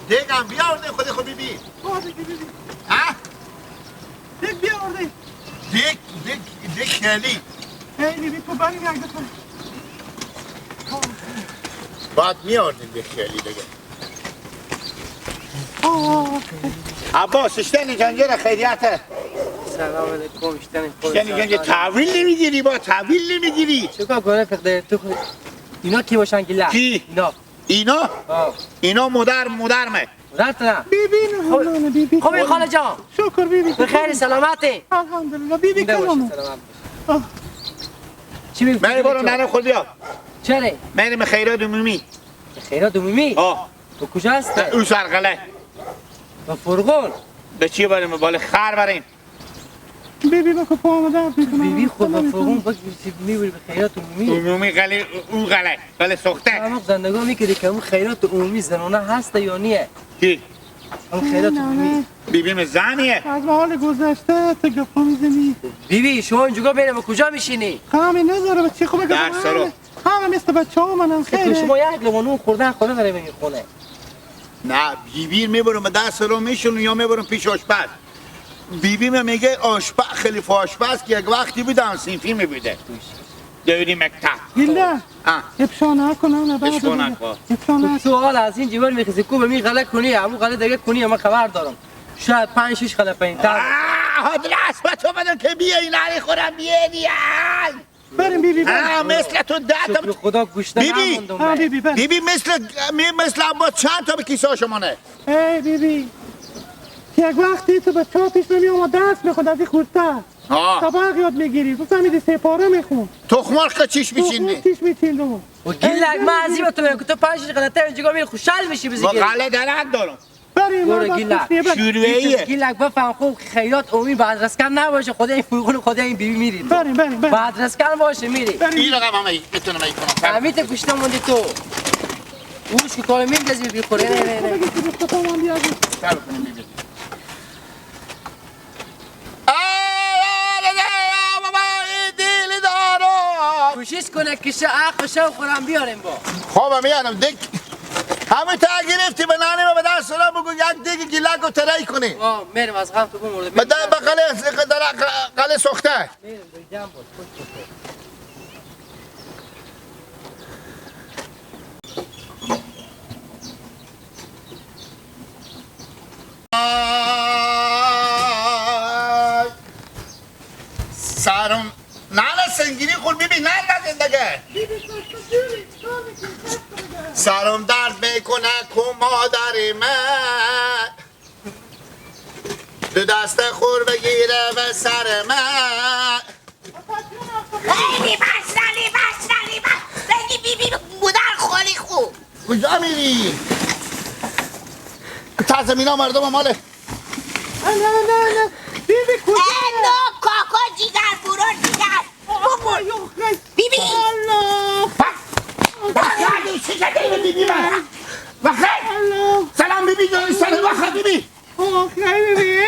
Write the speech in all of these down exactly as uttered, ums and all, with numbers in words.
دیگم بیاوردی خودی خو بی‌بی. ها؟ دیگ بیاوردی. دیگ، دیگ، دیگ خیلی. خیلی بی تو بری یک دفعه. باید می‌آوردیم دیگ خیلی دیگه. آه. عباس، اشتنی جنجر خیریته. سلام علیکم، اشتنی خود اشتنی جنجر تحویل نمی‌گیری، با تحویل نمی‌گیری. چیکار کنه که ده تو خود؟ اینا کی باشن گیلک؟ کی؟ اینا. اینا؟ آه. اینا مادر، مادرمه. رفت نه. بی‌بی نه، خب، نه، نه، بی‌بی. خوبی خاله جان؟ شکر بی‌بی. بخیر، سلامتی؟ الحمدلله. بی‌بی زنده باشی، کلامه. سلامت باشی. آه. چی می‌گی؟ من برو ننه خود بیا. چره؟ من خیرات عمومی. خیرات عمومی؟ آه. تو کجا هستی؟ او سرقله. به فرغون؟ به چی بریم؟ بالا خر بریم. بی‌بی بکو پا آمده درد می‌کنه. بی‌بی خود به فرغون بگیری می‌بری به خیرات عمومی. عمومی غله، او غله، غله سخته. اما زندگاه می‌کردی که اون خیرات عمومی زنانه هسته یا نیه؟ کی؟ اون خیرات عمومی. بی‌بی می زنیه. از به حال گذشته تو گپا می‌زنی. بی‌بی، شما اینجا بینه به کجا می‌شینی؟ خب همین نظره به چی خوبه که در سرا. همه مثل بچه‌ها منن خیره. شما یک لقمه نون خوردن خونه داره به این خونه. نه، بی‌بی می‌برم به در سرا می‌شونم یا می‌برم پیش آشپز. بی‌بی من میگه آشپز، خلیفه آشپز که یک وقتی بوده هم صنفی می‌بوده. دوری مکتب. گله. آه. افشا نکن، نه، بعد افشا دیگه. نکن. افشا نکن. تو حال از این جیبر می‌خیزی، کو به می غله کنی، همون غله دیگه کنی، من خبر دارم. شاید پنج شش غله پایین تر. آه، حاضر است به تو بدم که بیه این علی خورم بیه دیال. بریم بی‌بی، بریم. آه، مثل تو ده تا شکر خدا گوشته بی‌بی. نموندم. آه، بی‌بی، بریم. بی‌بی مثل، می-، مثل عباس چند تا به کیسه شما نه؟ ای بی‌بی. یک وقتی تو به چهار پیش نمی آمد درس می‌خوند از این خورده. آه. سبق یاد می‌گیری. تو فهمیدی سه پاره می‌خوند. تخمار که چیش می‌چینی؟ تخمار چیش می‌چیندم. و گیلک، من از این به تو می‌گم که تو پنج شش غلطه اینجا می‌ری خوشحال می‌شی با بزگی. غله درک دارم. بریم، برو من گیلک. بس نیه، بریم. شورویه. گیلک بفهم خوب خیرات اومی بعد رسکن نباشه، خدا این فوقون خدا این بی‌بی می‌ری. بریم، بریم، بریم. بعد رسکن باشه می‌ری. بریم. این رقم هم ای-، می‌تونم ای کنم. امیت گوشته موندی تو. اوش که کار می‌ندازی بی خوره. نه، نه، نه. خدا بی‌بی. آی، آی، آی، آی، بابا، این دیلی دارو. کوشش کنه که شه، آخ، شه خورم بیاریم با. خب، میانم، دیگ. همه تا گرفتی، به ننه و به دست اونا بگو، یک دیگ گیلک و ترایی کنی. آه، میرم از غم تو بمرده. به در، به قله، در قله سخته. میرم، به جنب بود، خوش بود. آی. سرم، نه، نه، سنگینی خور بی‌بی، نه، نه، زندگه. سرم درد می‌کنه کو مادر من. دو دسته خور بگیره به سر من. خیلی بس، خیلی بس، خیلی بس. بگی بی‌بی مادر خالی خو. کجا می‌ری؟ تا زمینا مردم ماله. نه، نه، نه، نه. بی‌بی کجا؟ اه، نه، کاکا جیگر، برو جیگر. بابا، یو، خیلی. بی‌بی. الله. بخیر، چی شده بی‌بی من؟ بخیر. الله. سلام بی‌بی جان، سلام، بخیر بی‌بی. آخ، خیلی بی.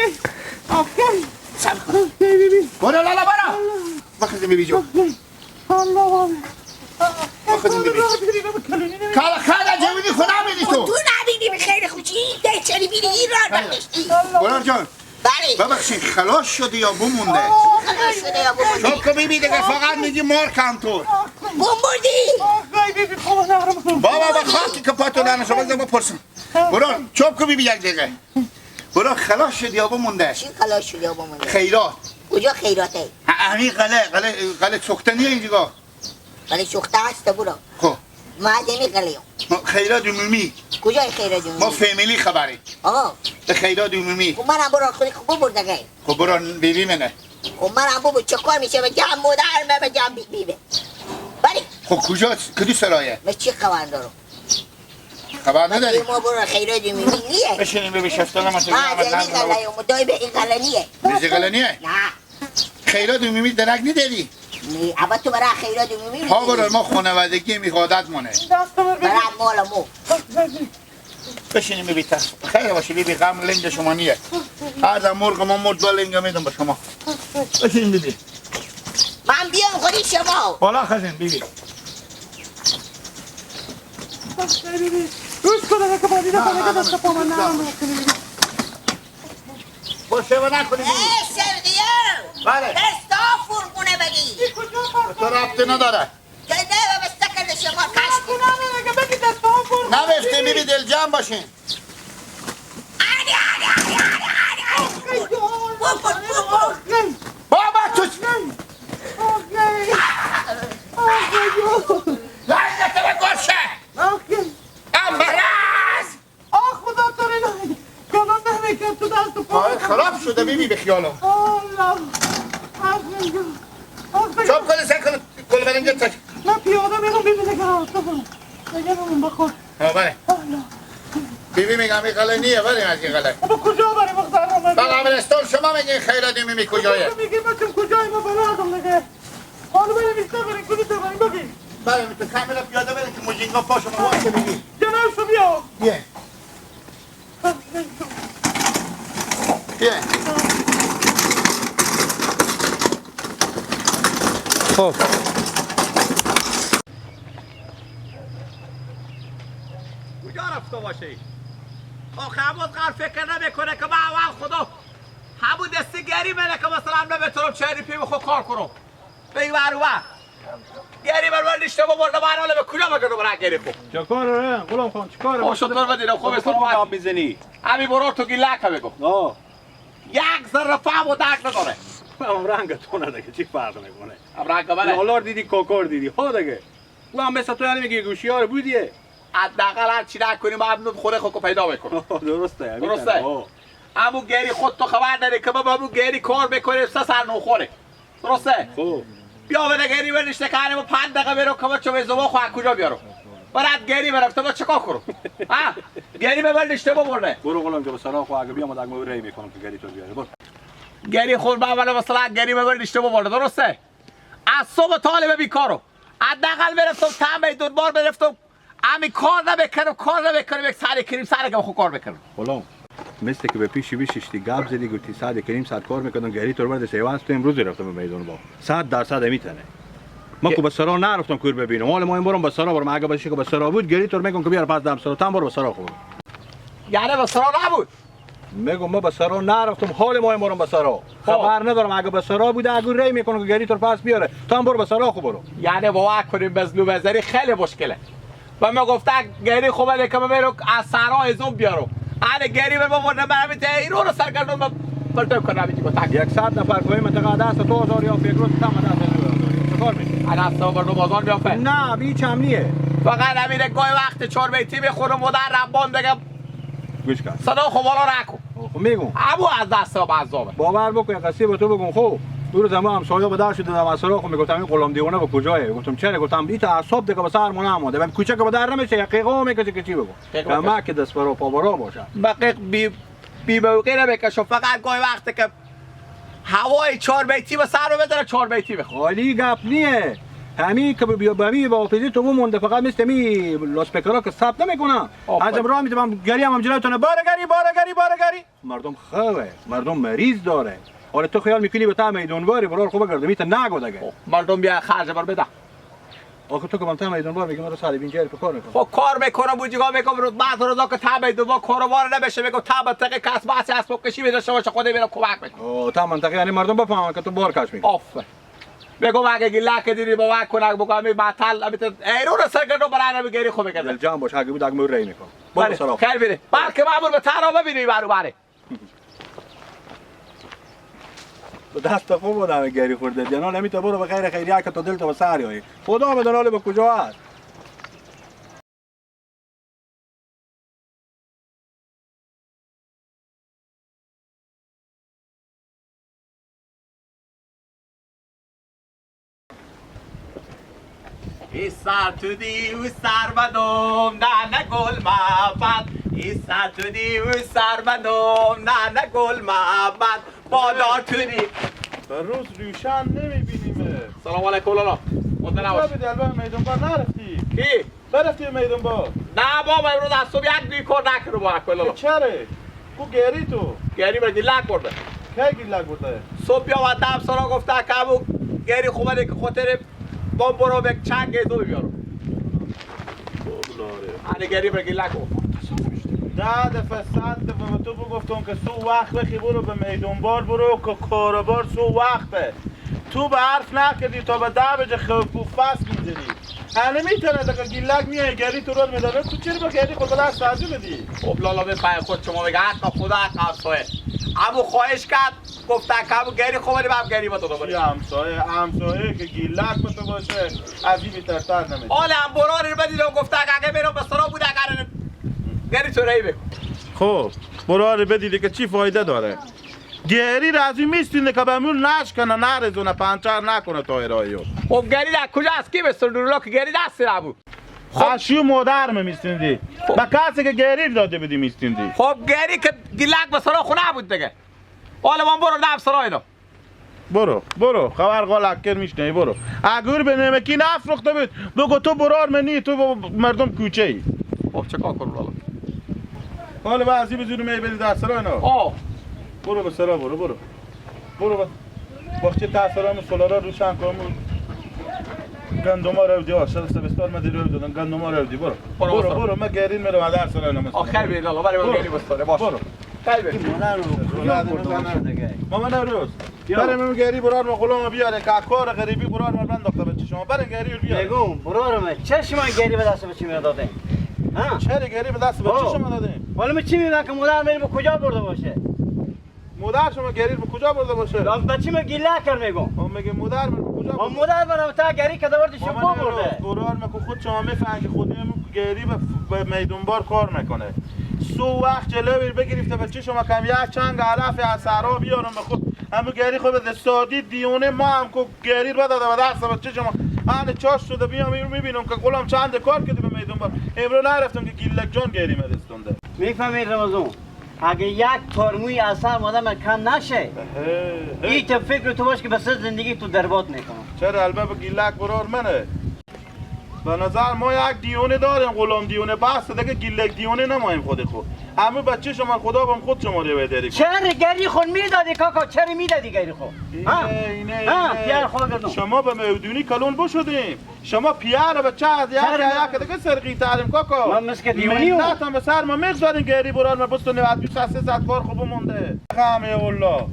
آخ، خیلی. سب کن. آخ، خیلی بی. برو لالا، برو. الله. بخزیم بی‌بی جو. آخ، خیلی. الله، بابا. بخزیم بی‌بی. کالا خالا جوینی خدا می‌دی تو. تو نبینی به خیر خوشی. ده چلی بیری این راه بکشتی. برار جان. بله. ببخشید، خلاص شدی یا بمونده؟ خلاص شده یا بمونده؟ چون که بی‌بی دیگه فقط می‌گی مار کم تو. بمبردی. آخ، خیلی بی. بابا، به خاکی که پاتو دانه شما بپرسم. برو، چوب کو بی‌بی یک دقیقه. برو، خلاص شد یا بمونده؟ چی خلاص شد یا بمونده؟ خیرات. کجا خیراته؟ ه-، همین قله، قله، قله سوخته نیه اینجا؟ قله سوخته هست، برو. خب. ما از این قله هم. ما خیرات عمومی. کجای خیرات عمومی؟ ما فامیلی خبری. آها. به خیرات عمومی. خب منم برو خودی خب ببر دگه. خب برو بی‌بی منه. خب منم ببر چه کار می‌شه به جمع مادر مه به جمع بی‌بی به. بری. خب کجا؟ کدی سرایه؟ من چی خبر دارم؟ خبر نداری؟ ما برو خیرات عمومی نیه. بشینیم ببی شفتانه ما تو ما از این قله هم، دای به این قله نیه. بزی قله نیه؟ نه. خیرات عمومی درک نداری؟ نه، اما تو برای خیرات عمومی ها، می‌گی. برو ما خانوادگی می عادت مونه. برای مال مو. بشینیم ببی ترس. خیر باشه بی‌بی، غم لنگ شما نیه. هر دم مرغ ما مرد، دو لنگ می‌دم به شما. بشینیم بی‌بی. من بیام خودی شما. بالا خزین بی‌بی. روز کنه که بازی نکنه که دست پا من نرم کنه. باشه و نکنه. اے سردیار! بله. دستا فرمونه بگی. تو ربطی نداره. گنده و بسته کرده شما کشتی. نوشته می‌بی دل جمع باشین. آدی، آدی، آدی، آدی، آدی. بخور، بخور. بابا تو چ-، لعنت به گرشه. امراض. آه، خدا تو رو نهید. گناه نمی‌کرد، تو دست و پا آه، خراب شده، بی‌بی به خیالم. آه، الله. آه، خدا. آه، خدا. چاپ کنه، سر کنه، کل برنجه تک. من پیاده می‌رم، بی‌بی دیگه راست کنم. دیگه بمون بخور. ها، بله. آه، الله. بی‌بی می‌گم، این غله نیه، بله، از این غله. اما کجا بریم، مختار محمد؟ به قبرستان شما می‌گین، خیرات می‌می کجایه؟ کجا می‌گی، بچم، کجای ما بلدم دیگه. حالا بریم، بیشتر بریم، کجا بریم، بگی. بله، تو کاملا پیاده بریم که مجینگا پا شما واسه می‌گی. جناب شو بیا. یه. یه. خب. کجا رفته باشه؟ آخه عباس قرار فکر نمی‌کنه که من اول خدا همون دستی گری منه که مثلاً من بتونم چهری پی خود کار کنم. به این ور اون ور. گری من، من اشتباه بردم، من حالا به کجا بگردم برای گری خو؟ چه کار داره؟ غلام خان، چه کاره؟ آه، شطور بدینم، خوب است، خب، راحت. گپ می‌زنی. همین برار تو گیلک بگو. آه. یک ذره فهم و درک نداره. هم رنگ تو نداره که چی فرق می‌کنه؟ هم رنگ منه. لالار دیدی، کاکار دیدی. ها دیگه. او هم مثل تو یعنی می‌گه گوشیار بودیه. حداقل هر چی نکنیم، هم نون خوره خو پیدا می‌کنه. درسته، همین درسته؟ طرح. آه. همون گری خود تو خبر داری که بابا همون گری کار می‌کنه، سه سر نون خوره. درسته؟ خب. بیا بده گری برشته که ما پنج دقیقه برو که ما چوبه زبا خو از کجا بیارم؟ برات گری برفته، ما چیکار کنم؟ ها؟ گری به من اشتباه برده. برو غلام که به سلام خو اگه بیام، دگمه ری می‌کنم که گری تو بیاری. برو. گری خور با ولی مثلاً گری به من اشتباه برده، درسته؟ از صبح طالب بیکارم. حداقل برفتم تا میدون بار برفتم. امی کار نمی‌کنم، کار نمی‌کنم، یک سر کریم سر که خو کار بکنم. غلام، مثل که به پیشی بیشیشتی گپ زدی، گفتی ساعت کریم ساعت کار می‌کنم، گری تو رو برد سیوان است، تو امروز رفتم به میدون با. صد درصد می‌تنه. ما که به سرا نرفتم کور ببینم. حال ما این بارم به سرا برم. اگه بشه که به سرا بود، گری تو رو می‌گم که بیار پس دم سرا. تام بار به سرا خورم. یعنی به سرا نبود؟ می‌گم ما به سرا نرفتم، حال ما این بارم به سرا. خب. خبر ندارم، اگه به سرا بوده، اگه ری می‌کنه که گری تو رو پس بیاره. تام بار به سرا خو برو. یعنی باور کنیم مظلوم ازری خیلی مشکله. و من گفته گری خوبه ده که من می‌رم از صحرا ازم بیارم. اهل گری من بابا نمه همین ته ایران رو سرگردان من پلتو کنم همین گفتن. یک صد نفر که این منطقه دست تو هزار یا فکر رو تم دست تو هزار. چه کار می‌کنی؟ از دست تو مردم آزار می‌افه. نه، هیچ هم نیه. فقط همین گاهی وقت چهار بیتی به خودم مادر ربان دیگه گوش کن. صدا خو بالا نکن. خب می‌گم. ابو از دست ما عذابه. باور بکن، یک قصه به تو بگم. خب، دو روز ما همسایه به در شده، در مسئله خو می‌گفت، همین غلام دیوانه به کجایه؟ گفتم، چرا؟ گفتم، این تا اعصاب دیگه به سر مونه آمده. بهم کوچه که به در نمیشه، یک قیقا می‌کشه که چی بگم؟ قیقا یا می‌کشه. ما که دست برا پا برا باشه. به قیق بی، بی موقع نمی‌کشم. فقط گاهی وقتی که هوای چهار بیتی به سر رو بزنه، چهار بیتی بخوام. خالی گپ نیه. همین که بیا به همین با حافظی تو بمونده، فقط مثل می لاسپیکرها که ثبت نمی‌کنه. آفرین. از امرا می‌تونم گری هم، هم جلوتونه، بار گری، بار گری، بار گری. مردم خوبه، مردم مریض داره. حالا تو خیال می‌کنی به تا میدون باری، برار خوب گردمی تا نگو دگه. خب، مردم بیا خرج بر بده. آخه تو که من تا میدون بار می‌گم، رو ساعت بینجا رو کار می‌کنم. خب، کار می‌کنم، بوجیگا می‌کنم، رو بعد روزا که تا میدون بار کارو بار نمیشه، می‌گم تا منطقه کس بحث اسباب کشی می‌ده، شما چه خودی می‌ره کمک می‌کنه. آه، تا منطقه یعنی مردم بفهمن که تو بار کش می‌کنی. آفرین. بگو اگه گیلک دیدی با وک کنک بگو، امی بطل، امی ت-، ایرون سرگردو برای نمی گری خوب می‌کنه. دل جان باش، اگه بود اگه مو رای می‌کنم. برو بله، سلام. خیر بیری. بلکه معمول به تهران ببینی برو بره. به دست خوب بود همه گری خورده. جنان امی تو برو به خیر خیریه که تو دل تو به سر یایی. خدا بدن حال به کجا هست. ای سر تو دی و سر بدم، نه نه گل محبت. ای سر تو دی و سر بدم، نه نه گل محبت. بادا تو دی. به روز روشن نمی‌بینیم. سلام علیکم لالا. مدت نباش. کجا بودی؟ الان میدون بار نرفتی؟ کی؟ برفتی میدون با؟ نه بابا، امروز از صبح یک دوی کار نکردم با اکبر لالا. چرا؟ کو گری تو؟ گری من گیلک برده. کی گیلک برده؟ صبح بیا و دم سرا گفته که همون گری خوبه ده که خاطر بام برو به چند گیزو بیارم. آره. آره، گری بگی لکو. ده دفعه، صد دفعه به تو بگفتم که سو وقت بخی برو به میدون بار برو که کار بار سو وقته. تو به حرف نکردی تا به ده بجه خب فصل می‌زدی. هنه می‌تونه دگه گیلک میای گری تو رو می‌داره. تو چرا به گری خود به دست ترجیح بدی؟ خب لالا، به پای خود شما بگه، حق خدا، حق همسایه. ابو خواهش کرد، گفته که ابو گری خوبه، باب گری بتو چی دوباره. همسایه؟ همسایه که گیلک به تو باشه، از این بیترتر نمیشه. حال هم برار رو بدید و گفته که اگه میرم به سرا بوده، اگر گری تو رهی بکن. خب، برار بدید که چی فایده داره؟ گری را از این میستینه که به مول نشکنه، نرزونه، پنچر نکنه تا ارائیو. خب گری در کجا است؟ کی به سر دولا که گری دست نبود؟ خب. اشیو مادر میستیندی. خب. به کسی که گری داده بدی میستیندی. خب گری که گیلک به سرا خونه بود دیگه. حالا من برو دم سرا اینا. برو، برو، خبر غلط کر می‌شنوی، برو. اگر به نمکی نفروخته بود، بگو تو برار منی، تو ب-، مردم کوچه ای. خب چه کار کنم لالا؟ حالا بعضی بزرگ می‌بری در سرا اینا. آه. برو به سرا، برو، برو. برو با. وقتی تا سرا همون سولارا روشن کنم، گندما رو دی، آه، شب سبستار ما دیرو دادن، گندما رو دی، برو. برو، برو، برو. برو، ما گرین میرم، در سرا اینا مثلا. آه، خیر بیرین، الله، برای ما برو. گرین بستاره، باش. برو. خیر بیرین. این مادر رو کجا برده باشه دیگه؟ ماما نوروز. یا. بریم اون گری برار ما غلام بیاره که کار غریبی برار ما بند داخته بچه شما. بریم گری رو بیاره. بگو، برار ما. چه شما گری به دست بچه می‌دادین؟ ها؟ چرا گری به دست بچه آه. شما دادین؟ حالا من چی می‌دونم که مادر می‌ره به کجا برده باشه؟ مادر شما گری به کجا برده باشه؟ لاز بچه من گیلک کر می‌گم. خب میگه مادر من به کجا خب برده؟ مادر من تا گری که دورد شما ماما نوروز، برده. برار ما که خود شما می‌فهمن که خودی هم گری به، به میدون بار کار می‌کنه. سو وقت جلوی بگرفته بچه شما کم یک چنگ علف از صحرا بیارم به خود. همون گری خود به سادی دیونه ما هم کو گری رو داده و دست بچه شما. اهل چاش شده بیام این رو می‌بینم که غلام چند کار کردی به میدون بار. امرو نرفتم که گیلک جان گری مدستونده. می‌فهمی رمضان؟ اگه یک ترموی عسل مادم کم نشه، هه، هه. این تو فکر تو باش که بس زندگی تو درباد می‌کنم. چرا البته گیلک برار منه؟ به نظر ما یک دیونه داریم، غلام دیونه، بس دیگه گیلک دیونه نماییم خود خود. همه بچه شما خدا بم خود شما رو داری. چرا گری خود می‌دادی کاکا؟ چرا می‌دادی گری خود؟ اینه، ها؟ اینه، ها، اینه. پیار خود گردم. شما به مودونی کلون بشدیم. شما پیار بچه از یک چرا؟ یک دیگه سرقی تریم کاکا. من مسک دیونی هم. منت هم به سر ما می‌گذاریم گری برار ما بستونی و دویست سیصد کار خوب مونده. رقمه والله.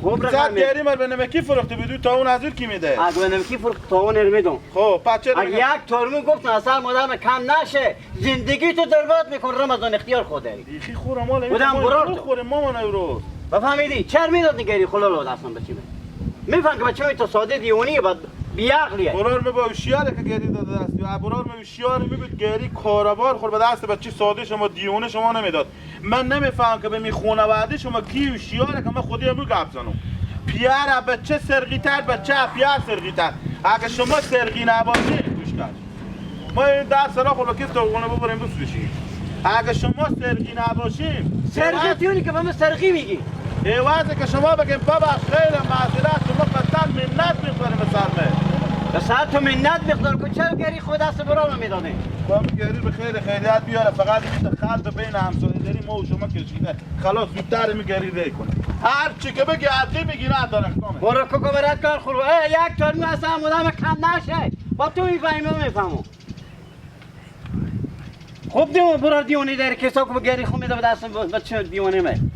خب، صد رقمه. گری مر به نمکی فروخته بودو تا اون حاضر کی می‌ده؟ اگه به نمکی فروخت تا اون ار می‌دم. خب، پس چرا اگه می‌گم؟ یک ترمو گفتن اصلا مادم کم نشه، زندگی تو درباد می‌کنه، رمضان اختیار خود داری. بیخی خورم حالا بودم این برار تو. خوره ماما نوروز. بفهمیدی؟ چر می‌داد نگری خلال بود اصلا بچی من. می‌فهم که بچه تو ساده دیونی بعد بیعقلیه. برار می با هوشیاره که گری داده دستی. برار می هوشیار می‌بود گری کاربار خور به دست بچه ساده شما دیونه شما نمی‌داد. من نمی‌فهمم که به می خانواده شما کی هوشیاره که من خودی امو گپ زنم. پیار بچه سرقی‌تر، بچه پیار سرقی‌تر. اگه شما سرقی نباشید، گوش کن. ما این در سرا خود کیف تو اونو ببریم دوست بشیم. اگه شما سرقی نباشیم، سرقی تیونی که به من سرقی میگی. عوضی که شما بگیم بابا خیلی معذرت، شما بدتر منت می‌خوریم به سر من. به سر تو منت می‌خورم که چرا گری خود دست برا من می‌دادیم؟ با من گری به خیلی خیریت بیاره، فقط این خط بین همسایه داری ما و شما کشیده. خلاص زودتر می گری ری کنه. هر چی که بگی عقلی میگی نه داره کامه. برو کوکو برات کار خورو. اه، یک ترمو اصلا مدام کم نشه. با تو می‌فهمی، من می‌فهمم. خب دیو، برو دیونی داری، کسا که گری خو می‌ده به دست ب-، بچه دیونی می.